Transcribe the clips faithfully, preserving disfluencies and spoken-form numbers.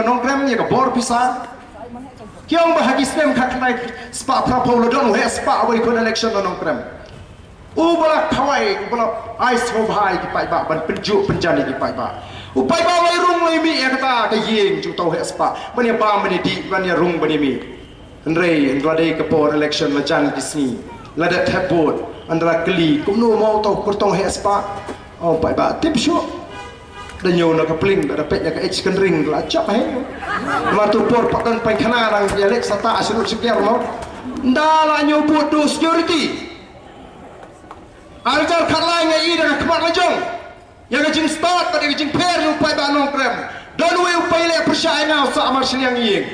Nongkrem ïa ka bor pisa. Ki ong ba ha ki snem khatkhyndai spah phraphew la don u heh spah wei khun election na Nongkrem. U ba la khawai, u ba la ai sngewbha ïa ki paidbah ban pynjuh pynjan ïa ki paidbah. U paidbah u la rung la mih ïa kata ka ïing jong uta u heh spah. Ban ïa bam ban ïa dih ban ïa rung ban ïa mih. Hynrei hynda la dei ka por election la jan ki sngi, la dep thep vote, hynda la kylli kumno mo uta u kyrtong heh spah. Oh paidbah tip shuh. Da ñiew na ka pling, da peit na ka age ka ring la jop hi. Namar tu por pat don painkhana nang ïa leit sata sha rud sha kiar mo. Nda la ñiew bud duh security. Arjar khatlai nga i da ka khmat la jong. Ïa ka jingstad bad ïa ka jingpher u paidbah Nongkrem. Don uwei u paidbah pyrshah ïa nga u Sah Marshliang Ïing.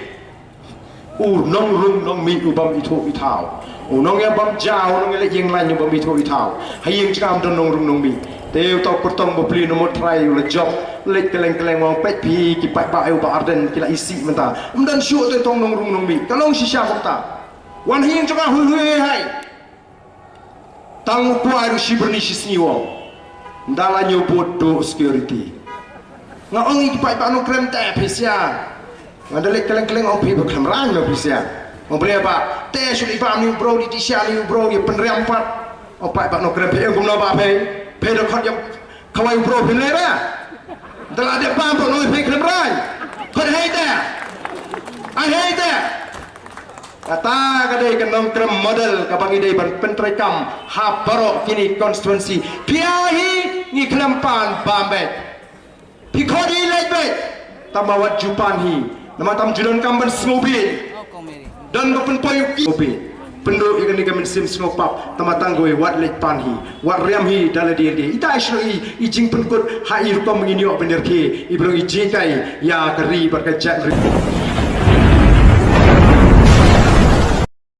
U nongrung nongmih u bym ithuh ithaw. U nongïabam ja, u nongïaleh ïing laiñ u bym ithuh ithaw. Ha ïing jong nga don nongrung nongmih. Te uta u kyrtong bapli u Nomot Trai u la jop. Leit kylleng kylleng u ong peit phi ki paidbah ïa u Bah Ardent ki la isih mynta. Ym don shuh te tong nongrung nongmih. Ka long shisha kumta. Wan ha ïing jong nga hui hui hai hai. Tang u kwah ruh shi byrni shi sngi u ong. Nda la ñiew bud duh security. Nga ong ïa ki paidbah Nongkrem te phi sha. Nga da leit kylleng kylleng ong phi ba khlem rang phi sha. Ong phi ba te shu i bam ni u bro, di di sha ni u bro ïa pynriam pat. Ong paidbah Nongkrem phi ong kumno ba phi. Phi da khot ïa khawai u bro phi leh ba. Nda la dep bam pat nong phi khlem rang. Khot hei te. Ai hei te. Kata ka dei ka Nongkrem model kaba ngi dei ban pyntreikam ha baroh kine constituency. Phi ïa hi ngi khlem pan bam beit. Phi khot hi leit beit. Tang ba wat ju pan hi. Namar tam ju donkam ban sngewbha. Don ba pynpoi u ki sngewbha. Pynduh ïa kane ka mynsiem sngewpap. Tang ba tang kawei wat leit pan hi. Wat riam hi da lade lade. Ita i shlur i, i jingpynkut ha i rukom ba ngin ïoh ban ïarkhie. I briew i jingkai ïa ka ri bad ka jaitbynriew.